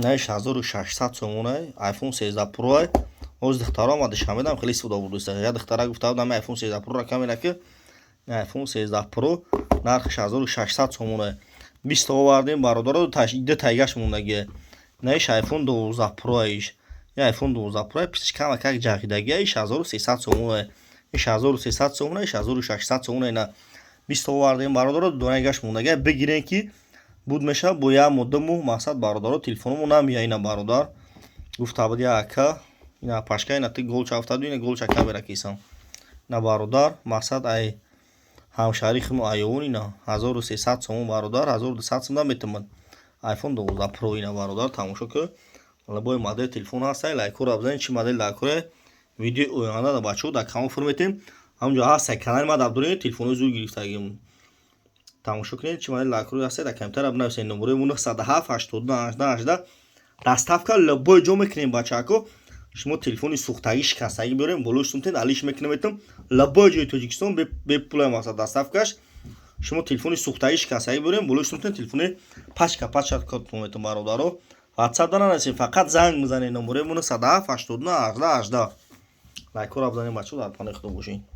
Наиш 1600 сомонай, iPhone 13 Pro. Ҳозир духтаро ама Душанбедам хеле истифода бурдиста. Я духтара гуфта будам, iPhone 13 Pro ра камера ки, iPhone 13 Pro нархаш 1600 сомонай. 20 овардем, бародаро, ду тайгаш мондагия. Наиш iPhone 12 Pro иш. Я iPhone 12 Pro писиш камакак ҷағидагия, иш 1300 сомонай. Иш 1300 сомонай, иш 1600 сомонай. На 20 овардем, бародаро, донагаш мондагия. Бигирен ки буд мешавад бо як моҳ, 2 моҳ. Мақсад, бародаро, телефономо намея. Ина, бародар, гуфта буд я ака, ина пашка, ина ти голча гуфта, ина голча камера кисам. Ина, бародар, мақсад, ай ҳамшаҳри хумо айёвон, ина 1300 сомон, бародар, 1200 сом наметавонад iPhone 12 Pro. Ина, бародар, тамошо ки, лабои модели телефон ҳастай, лайкҳоро бизанед, чӣ модел дар видеои оянда да бачаҳо дар канал фур метем. Ҳамҷо ҳастай канали ма, дар дурени телефонҳои зуд гирифтагим. Тамошо кунед, чӣ модели лайкҳоро ҳастай, дар компютер бинависед. Номерои мо 907 82 18 18. Доставка любой ҷо мекунем, бачаҳако. Шумо телефони сӯхтагӣ, шикастагӣ биёрем, болои сумтен алиш мекунем, метам любой ҷои Тоҷикистон бепула. Мақсад, доставкаш, шумо телефони сӯхтагӣ, шикастагӣ биёрем, болои сумтен телефони пачка пачка метам. Бародаро, WhatsApp да нанависем, фақат занг мезанед. Номерои мо 907 82 18 18. Лайкҳоро бизанед, бачаҳо, дар паноҳи Худо бошед.